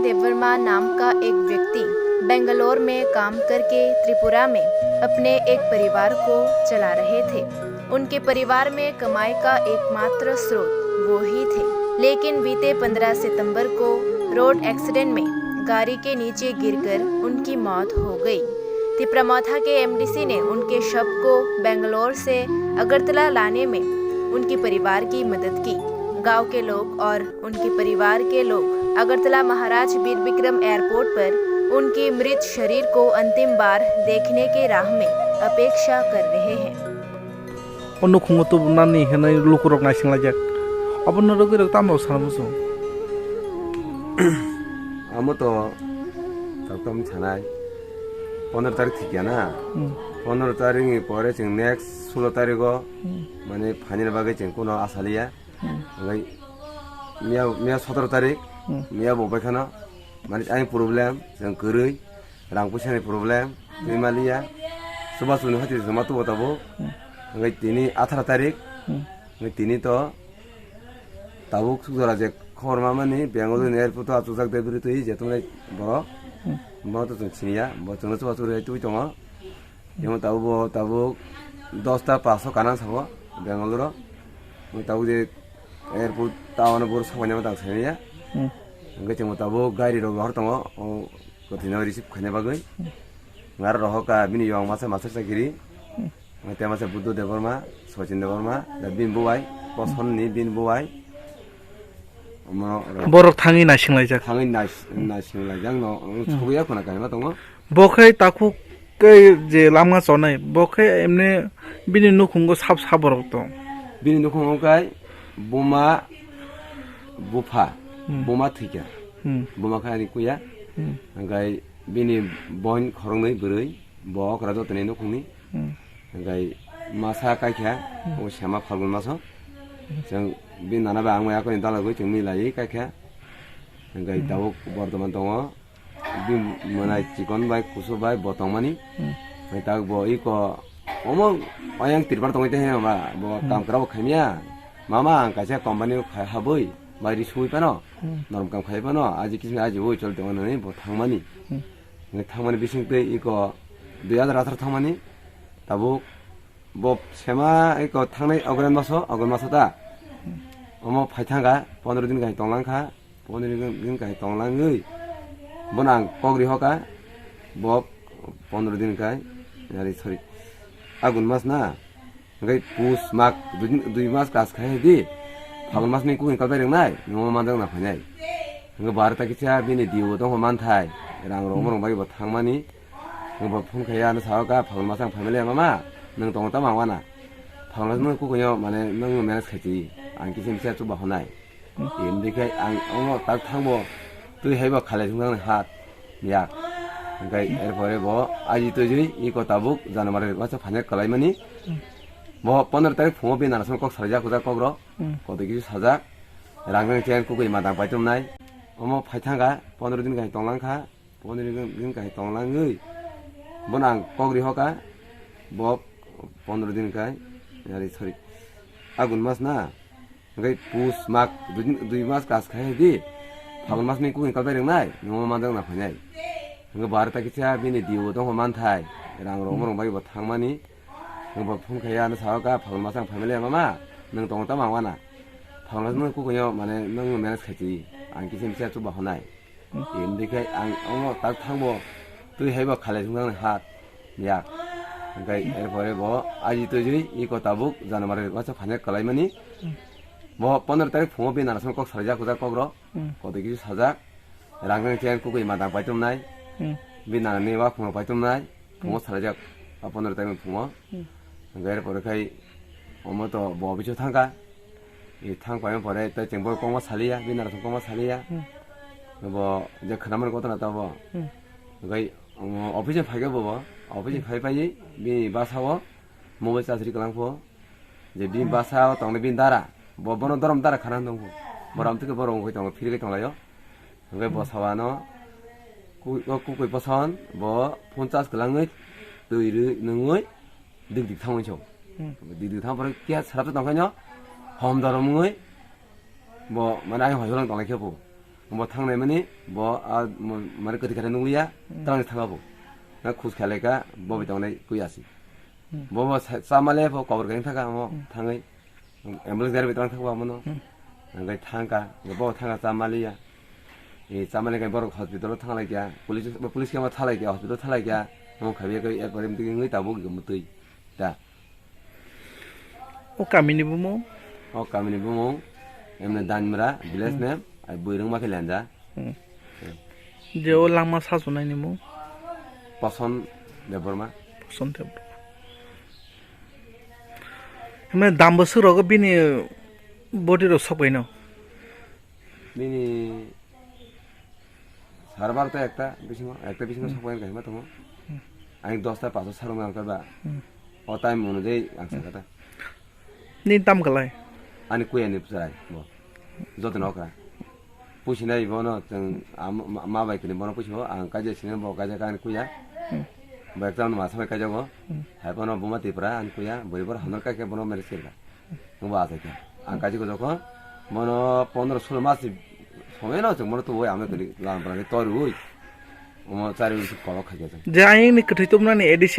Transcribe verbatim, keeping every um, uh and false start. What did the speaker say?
देवर्मा नाम का एक व्यक्ति बेंगलोर में काम करके त्रिपुरा में अपने एक परिवार को चला रहे थे। उनके परिवार में कमाई का एकमात्र स्रोत वो ही थे, लेकिन बीते पन्द्रह सितंबर को रोड एक्सीडेंट में गाड़ी के नीचे गिरकर उनकी मौत हो गई। तिपरामौथा के एमडीसी ने उनके शव को बेंगलोर से अगरतला लाने में उनके परिवार की मदद की। गांव के लोग और उनके परिवार के लोग अगरतला महाराज वीर विक्रम एयरपोर्ट पर उनके मृत शरीर को अंतिम बार देखने के राह में अपेक्षा कर रहे हैं। O nukhungo tubunani hinwi lukurok naisinglaijak. Obono rwgwirok tamo sana muchung? Amo to tabuk tamo sanai, pondro tarik thikya na? Hmm. Pondro tarikni pore chwng next sulo tarigo, hmm, mane phainani bagwi chwng kuno asaliya. Hmm. Hwnkhai miya, miya sotoro tarik, hmm, miya bo baikhano, mane ayang problem, chwng kwrwi, rang puisani problem, twi maliya, chubachu ni hati joma tubo tabuk. Hmm. Hwnkhai tini atharo tarik, hmm, hwnkhai tini to tabuk suk jora je khobor mamani, Bengaluru ni airport o achukjak debri twi je tongnai borok, hmm, bo to chwng siniya, bo chwngno chubachu rwi twi tongo. Emo tabuk bo tabuk dosta paso kana sabo Bengaluru. Mo tabuk je airport town o boro sobainai tang saniya. Hmm. Hingke chwng tabuk gari rok rohor tongo, o kwthwino receive khaina bagwi. Hmm. Ngar rohor ka bini yong masa master chakiri. Hmm. Te masa Buddho Debbarma, Sachin Debbarma, da bini bubai, Koson ni bini bubai. Omo rok borok thangwi naisinglaijak. Thangwi nais-, naisinglaijak no, hmm, sogwi ya khuna kaima tongo. Bo khe takhuk khe je lama chonai, bo khe emne bini nukhungo sab sab borok tong. Bini nukhungo kai buma, bupha, hmm, buma thwikha. Hmm. Buma khe ani kuya. Hmm. Hingkhai bini boin khoroknwi bwrwi, bo okra jotoni nukhungni. Hmm. Hingkhai masa kaikha, hmm, o sema Phalgun maso. Chwng bini nana bai ang bai akoni dalogwi chwng milaiwi kaikha. Hingkhai, hmm, tabuk bortoman tongo. Bini mwnai chikon bai, kusu bai bo tongmani. Hmm. Hai tak bo iko omo ayang tirpal tongwi tongya ba bo, hmm, kam kwrabo khaimya. Mama ang kaisa company o khai habwi bai ri sui pano. Hmm. Norm kam khai pano aji kismi aji oi chol tongmani bo thangmani. Hmm. Hingke thangmani bising twi iko dui hazar atharo thangmani tabuk bo sema iko thangnai August maso, August maso ta. Hmm. Omo phaithangkha pondro din kahai tonglang kha. Pondro din, din kahai tonglangwi bono ang kok rihoka, bo pondro din kai, yari, sorry, Agun mas na, hingke Pus mag, dui din, dui mas kas khai di, Phagun mas ni kukui kalbai rwngnai, nungma manjak na phainai. Hingke bar ta kisa bini diu tongkho manthai, rang rok, hmm, morong bai bo thangmani, hingke bo phone khaiya ano saoka, Phagun mas ang phaimaliya mama, nwng tongo tamo ang wana. Phagun mas nwng kukuino mane nwng manage khai twi, ang kisa misa chuba honai. Em, bikhe ang omo tak thangbo twi haibo khalai thwngjaknai hat ya. Hingkhai erpore bo aji twijwi iko tabuk January masa phainai kwlaimani. Bo pondro tarik phungo bini nana song kok salaijak, hujak kok rok. Hmm. Kotoi kisu sajak. Rang rang chen kukui madang paitumnai. Omo phaithangkha pondro din kahai tonglangkha. Pondro din, din kahai tonglangwi bono ang kok rihoka. Bo pondro din kai, yari, sorry, Agun mas na. Hingke Pus mag dui din, dui mas kas khai di. Phagun mas ni kukui kalbai rwngnai, nungma manjak na phainai. Hingke bar ta kisa bini diu tongkho manthai, rang rok, hmm, morong bai bo thangmani. Hingke bo phone khaiya ano saoka, Phagun mas ang phaimaliya mama, nwng tongo tamo ang wana. Phagun mas nwng kukuino mane nwng manage khai twi, ang kisa misa chuba honai. Em, bikhe ang omo tak thangbo twi haibo khalai thwngjaknai hat ya. Hingkhai erpore bo aji twijwi iko tabuk January masa phainai kwlaimani. Bo pondro tarik phungo bini nana song kok salaijak, hujak kok rok. Hmm. Kotoi kisu sajak. Rang rang chen kukui madang paitumnai. Hmm. Bini nana ni wakhungo paitumnai. Phungo, hmm, salaijak. A pondro tarik phungo. Hmm. Hingkhai erpore khai omo to bo bisu thangkha. E thang paima pore tei chwng bo kokma saliya, bini narasong kokma saliya. Hmm. Bo je khwnamani kotor na tabuk. Hmm. Hingkhai, um, office ni phaikhe bo, bo office ni, hmm, phai phaiwi bini bwsao mobile charge ri kwlangkho. Je bini, hmm, bwsao tongnai bini dara, bo bono dorom dara khana tongkho. Bo, hmm, ram tike bo rong khe tongo, phiri khe tonglaio. Hingkhai, hmm, bo sawano ku-, o kukui poson bo phone charge kwlangwi twi rwi nungwi dik dik thangwi song. Hmm. Dik dik thang pore kya srap tongkhaino hom dorom wngwi bo mane ayang hoi holang tonglai khe bo. Bo thangnai mani, bo a, mo-, mane kwthwi khe nukliya, Hmm. twlang thanga bo. Na khus khalai ka, bo bai tongnai kui asi. Hmm. Bo bo sa-, chamale bo kobor gani thaka mo, Hmm. thangwi. Ambulance gari bai twlang thaka bo mono. Hmm. Angkai thangka, bo thangka chamaliya. E chamale kai borok hospital thanglaikya, police, police khe ma thalaikya, hospital thalaikya. Mo khabiya kai ekbare mtwi ngwi tabuk mtwi. Da. O kamini bumung? O kamini bumung, emne Danmra, village Hmm. name, ai Buirungma khe lanja. Hmm. Hmm. Je o langma sasunai ni mung? Pason Debbarma. Pason Debbarma. Emne dambo suk rogo bini body rok sok bai no? Bini Sar barota ekta bisingo, ekta bisingo Hmm. sokbayan kahima tongo. Hmm. Ani dosta paso sarung nang kaiba. Hmm. O time onujai ang Hmm. sakata. Ni tam kalai? Ani kuya ni pwsai bo. Joto no okra. Pusinai bono chwng am-, ma, ma bai kini bono pusi bo ang kaija sini bo kaija ka ani kuya. Hmm. Bo ekta ma sabai kaija bo. Hmm. Hai bono buma tipra ani kuya, boi bor hamar ka ke bono meres kirka. Nwng bo achai kha. Ang kaisa khe jokho bono pondro sulo mas ni somoi no chwng bono tubui amo toni lam pora khe torwi. Omo chari wi kolok khai khe chwng. Je ayang ni kwthwi tubunani A D C